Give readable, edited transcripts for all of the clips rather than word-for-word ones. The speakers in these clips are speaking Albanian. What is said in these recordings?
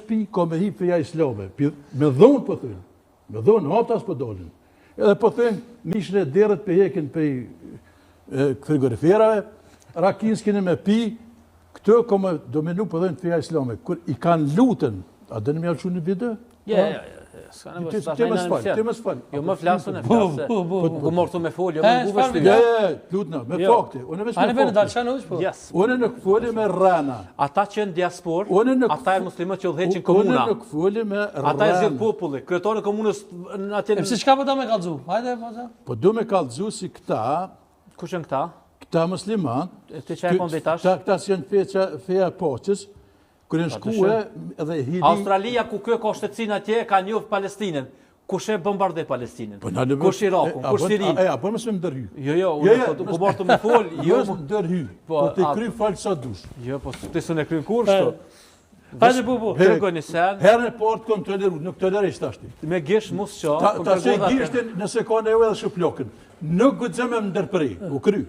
shpi ka me hi feja islame. Me dhunë po thujnë. Me dhunë, haptas po dolin. Edhe po thujnë, mishin e derrit pe hekin prej frigoriferave, rakin s'keni me pi, këto ka me dominu po thujnë feja islame. Kur i kanë lutën, a doni me ja lshu një video? Ja, ja, ja. S'ka nevojë, Ti ti mos fal, ti mos fal. Jo, më flasën e flasë. Po, po, po. Ku morë me fol, jo më nguve shty. Ja, ja, lutna, me jo. fakte. Unë veç me fakte. Anë dalshan ush po. Yes. Unë nuk foli me rrena. Ata që janë diasporë, ata janë muslimanët që udhëheqin komuna. Unë nuk foli me rrena. Ata e zgjedh populli, kryetari i komunës në atje. E pse çka po do me kallzu? Hajde po. Po do me kallzu si këta. Kush janë këta? Këta musliman. E ti çka e kon tash? Këta këta janë feja feja e paqes. Kur janë shkue edhe hili... Australia ku kjo ka shtetësinë atje ka njoft Palestinën. Kush e bombardoi Palestinën? Po, kush Irakun? Kush Sirinë? E, a po mos më ndërhy. Jo, jo, unë jo, po ku marrë me fol, jo më ndërhy. Po, po ti kry fal sa dush. Jo, po ti s'e kryen kurrë kështu. Hajde po po. Trego një sen. Herën e parë të kom toleru, nuk toleroj tash ti. Me gisht mos ça. Ta, ta se gishtin nëse ka nevojë edhe shuplakën. Nuk guxon me ndërpre. U kry.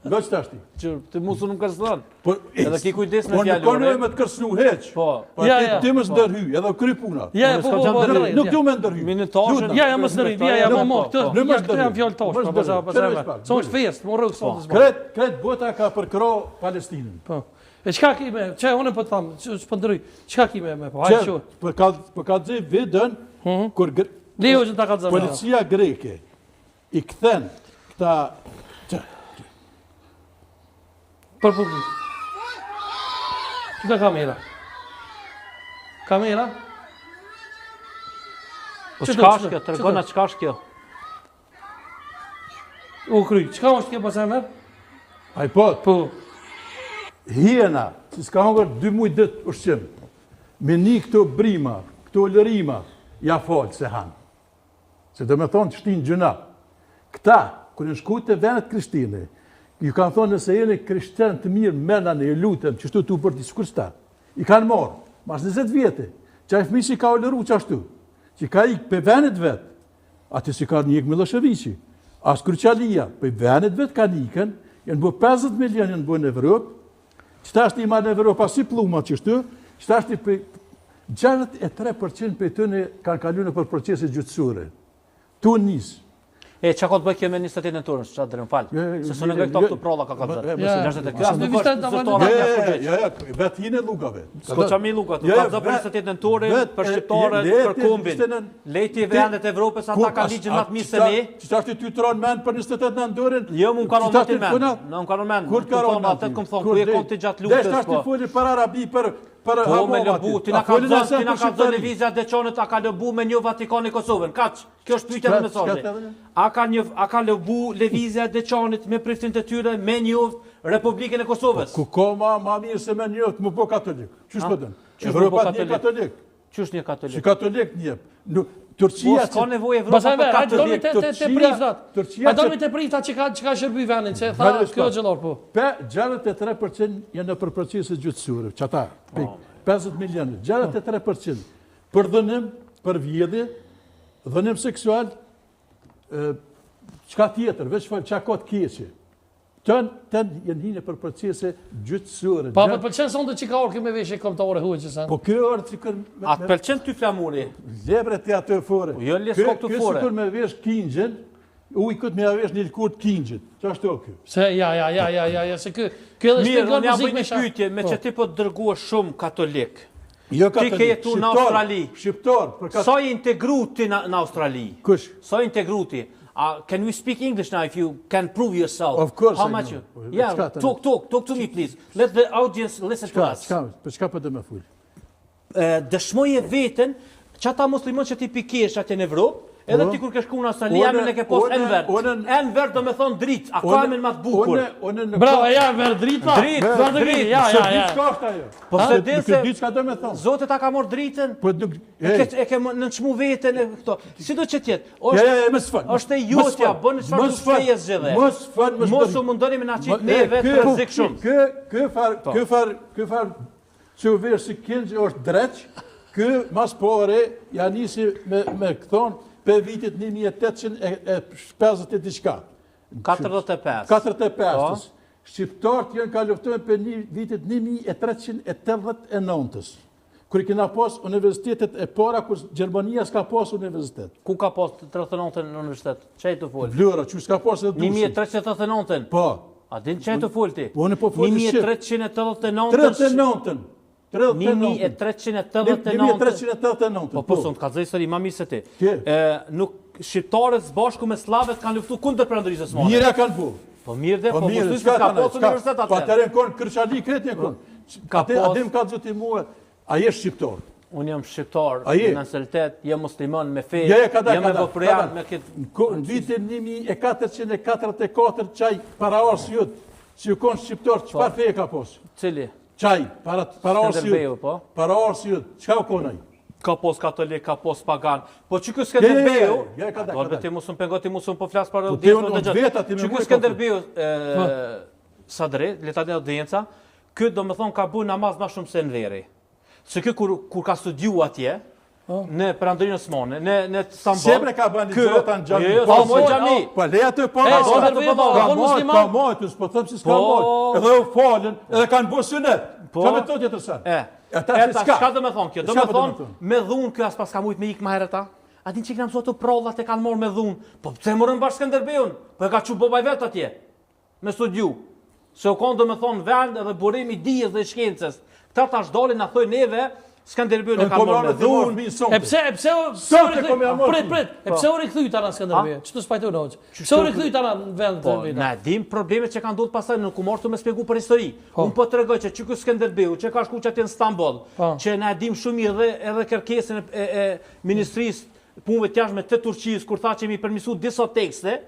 Goç tash ti. Që ti mos unë më kërcënon. Po, edhe ki kujdes me fjalën. Po nuk ka nevojë me të kërcënu hiç. Po. Po ti ti mos po. ndërhy, edhe kry puna. Ja, po po po. Nuk du me ndërhy. Minutazhën. Ja, ja mos ndërhy, ja, ja, po mo, këto. Ja, këto janë fjalë tosh, po po po. Po është festë, mo rrugë sot. Po. Kret, kret bota ka përkrah Palestinën. Po. E çka ki me, çe unë po të tham, s'po ndërhy. Çka ki me me po? Hajde shu. Po ka po ka zi videon mhm. kur Leo që ta kallzon. Policia greke i kthen këta Për publik. Qika kamera? Kamera? Po çka është kjo? Tregona çka është kjo? U kry, çka është kjo pasaj merë? Ai po. Po. Hiena, që s'ka hongër dy muj ditë ushqim. Me ni këto brima, këto lërima, ja falë se hanë. Se do me thonë të shtinë gjynah. Këta, kur janë shku te venet krishtine, ju kanë thonë nëse jeni krishten të mirë, mena në ju lutem, qështu tu bërë sikur qëta. I kanë marrë, mas 20 vjete, qaj fëmi që ka ulëru qashtu, që ka ikë pe venit vet, aty s'i ka njek Millosheviqi, as Kryqalia, pe venit vet kanë ikën, janë bo 50 milion janë bo në Evropë, Qëta është i marrë në Evropa si pluma qështu, qëta është i për 63% prej tyne kanë kalu nëpër procese gjyqësore. Tu nis. E, çka ka të bëjë kjo me 28 nëntorin, çka drejt, më fal. Jo, jo, Se s'u ngre këto këtu pralla ka kallzë. Jo, Se kjo as nuk është zyrtare jo, jo, jo, jo, vetë hinë llugave. S'ko çami lluga, tu kallzë për 28 nëntorin, për shqiptarët, për kombin. Lejti vendet e Evropës ata kanë ligjin më të mirë se ne. Qëta është ty të ranë mend për 28 nëntorin? Jo, mu m'ka rënë mend. Në më ka rënë mend. Kur ka rënë mend? Atë kom thonë, ku je kon ti gjatë luftës? Desh tash ti po. foli për Arabi për për po, me lobu, ti na ka dhënë, ti na ka dhënë lëvizja e Deçanit, a ka lobu me njoh Vatikani Kosovën. Kaq, kjo është pyetja dhe mesazhi. A ka një a ka lobu lëvizja e Deçanit me priftin e tyre me njoh Republikën e Kosovës? Po, ku ka ma, ma mirë se me njoh mu bo katolik. Qysh po don? Qysh po katolik? katolik. Qysh një katolik? Si katolik një. Nuk Turqia po s'ka nevojë Evropa për katolik. Te te te priftat. Turqia. A doni te priftat që ka që ka shërby vendin, që tha kjo xhelor po. Pe 63% janë nëpër procese gjyqësore, qata. 50 milionë, 63% për dhunim, për vjedhje, dhunim seksual, çka tjetër, veç fal çka ka të keqe. Tën, tën janë hi nëpër procese gjyqësore. Po, po të pëlqen sonte që ka orë me veshje kombëtare huaj që sen? Po kjo orë që kër... A të pëlqen ty flamuri? Lebre ti atë fore. Po jo, le s'ka këtu fore. Kjo sikur me vesh kingjën, ujkut me ja vesh një lëkurë të kingjit. Që është kjo? Se, ja, ja, ja, ja, ja, ja, se ky, ky edhe shpjegon muzikë me sha. Mirë, unë ja bëj një pyetje, me po. që ti po të dërguash shumë katolik. Jo katolik, Ti ke jetu në Australi. Shqiptar, për kat... Sa je integru ti në, në Australi? Kush? Sa je integru ti? Uh, can we speak English now if you can prove yourself? Of course How much you? Yeah, talk, talk, talk to me please. Let the audience listen to us. Çka, për çka po do me fol? Dëshmoje veten, që ata muslimon që ti pikesh atje në Evropë, Edhe po. ti kur ke shkuar në Australi, emrin e ke pas Enver. Enver do me thon dritë, a ka emrin më të bukur? Bravo, ja Enver drita. Dritë, dritë, ja, ja, ja. Çka është ajo? Po se din se di çka do me thon. Zoti ta ka marr dritën. Po nuk e ke e ke nënçmu veten e këto. Sido që të jetë. Është ja, ja, ja, mos fol. Është e jotja, bën çfarë të feje zgjedhë. Mos fol, mos Mos u mundoni me na qit ne vetë rrezik shumë. Ky ky far ky far ky far që u vesh si kingjë është dreq, ky mas pare ja nisi me me këthon pe vitit 1850 e diçka. 45. 45. Po. Shqiptarët janë ka luftojnë për një vitit 1389-ës. Kur i kena pas universitetet e para, kur Gjermania s'ka pas universitet. Ku ka pas 39 në universitet? Çka je tu fol? Vlora, që s'ka pas edhe Durrësi. 1389-ën? Po. A din çka je tu fol ti? Po, unë po fol shqip. 1389-ën? 39-ën. 1389. 1389. Po, po, s'un të kallzoj histori, ma mirë se ti. E, nuk, shqiptarët së bashku me sllavët kanë luftu kundër Perandorisë Osmane. Mirë kanë bu. Po mirë dhe, po, po mirë, s'ka ka pas universitet atë. Po atëherë kon kërçali krejt një kon. Ka pas... A dim ka zoti mua, a je shqiptar? Unë jam shqiptar, me nacionalitet, jam musliman me fe, ja, ja, ka jam evropian me këtë... Në vitin 1444 qaj paraardhësi jot, që u kon shqiptar, çfarë po. feje ka pas? Cili? Qaj, para, paraardhësi jot, po. Paraardhësi jot, çka u kon ai? Ka pos katolik, ka pos pagan. Po që ky Skënderbeu, ja, ja, ka da, ka da. Ti mos më pengo, ti mos më po flas para po audiencës, po dëgjoj. Që ky Skënderbeu, po. Sadri, le ta di audienca, ky domethonë ka bu namaz më shumë se Enveri. Se ky kur kur ka studiu atje, po. në Perandorinë Osmane, në në Stamboll. Sebre ka bën ligjërata në xhami. Jo, po, po xhami. Po le atë po. Po, po, ka majt, ka majt, s'po them se s'ka po. majt. Edhe u falën, edhe kanë bërë synet. Po. Çfarë thotë tjetër sen? E. E tash çka? Çka do me thonë kjo? Do me thonë me dhunë kjo as paska mujt me ik më herët a? A din që kena mësu ato prrallat e kanë marrë me dhunë? Po pse morën bash Skënderbeun? Po e ka çu baba i vet atje. Me studiu. Se u konë do me thonë vend edhe burim i dijes dhe shkencës. Këta tash dalin na thojnë neve Skënderbeun e kanë marrë me dhunë. E pse e pse pse u rikthy? Prit, prit. E pse u rikthy tana Skënderbeu? Ç'të s'pajtu në hoxhë? Pse u rikthy tana në vend të po, Na dim problemet që kanë ndodhur pastaj nuk u marrë me shpjegu për histori. Po. Unë po tregoj që ky Skënderbeu që ka shku që atje në Stamboll, po. që na dim shumë mirë edhe edhe kërkesën e, e, e Ministrisë Punëve të Jashtme të Turqisë kur tha që mi përmisu disa tekste,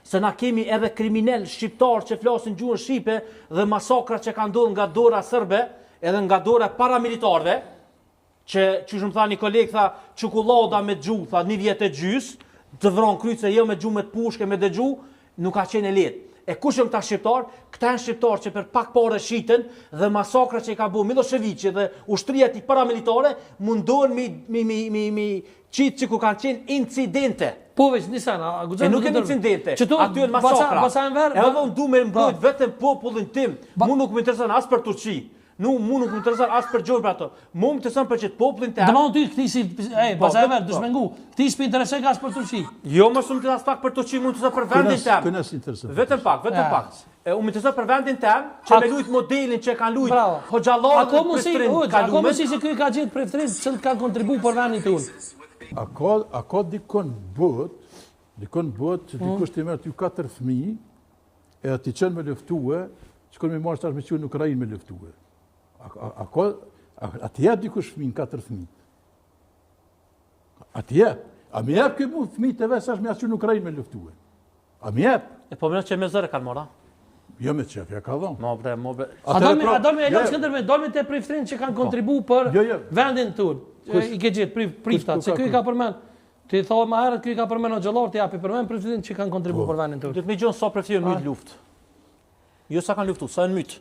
se na kemi edhe kriminel shqiptar që flasin gjuhën shqipe dhe masakra që kanë ndodhur nga dora serbe, edhe nga dora paramilitarëve, që qysh më tha një koleg tha çukullada me gju, tha një vjet e gjys, të vron kryce jo me gju me të pushke me dëgju, nuk ka qenë e lehtë. E kush janë këta shqiptar? Këta janë shqiptar që për pak pare shiten dhe masakra që i ka bu Miloševići dhe ushtria e tij paramilitare mundohen mi mi mi mi mi qitë që ku kanë qenë incidente. Po veç një sen, a guxon? E nuk janë incidente. Aty janë masakra. Baca Enver, edhe unë du me mbrojt po. vetëm popullin tim. Mu nuk më intereson as për Turqi. Nuk, mu nuk më intereson as për gjojnë për ato. Mu më intereson për qëtë popullin tem. Domethënë ty këti si, ej, po, baca Enver, dush me ngu, këti s'po intereson as për Turqi. Jo, më shumë të as pak për Turqi, mu më intereson për vendin tem. Këna si intereson. Vetëm pak, vetëm pak. E, unë më intereson për vendin tem, që me lujt modelin që kanë lujt hoxhallarët dhe priftrin kalumen. A ka mundësi se ky ka gjetë priftrin që të kanë kontribu për vendin tonë? A ka, a ka dikon bot, dikon bot që hmm. dikush t'i merr ty katër fëmijë, Edhe t'i çon me luftue, që kërë me marrë tash me çu në Ukrainë me luftue. A, a, a, a, a, a t'i jep dikush fëmijën, katër fëmijë? A t'i jep? A mi jep ky mu fëmijët e vet tash me ja çu në Ukrainë me luftue? A mi jep? E po më që me zor e kanë marrë, Jo me qef, ja ka dhonë. Mo bre, mo bre. A do me, a do me, e lëmë Skënderbe, do me te priftrin që kanë po. kontribu për jo, jo. vendin tonë. I ke gjetë pri, priftat, se ky i ka përmend. Ti thove më herët ky i ka përmend hoxhallarët, ja pi përmend priftrin që kanë kontribu po. për vendin tonë. Do të më gjon sa priftrin në luftë. Jo sa kanë luftu, sa janë myt.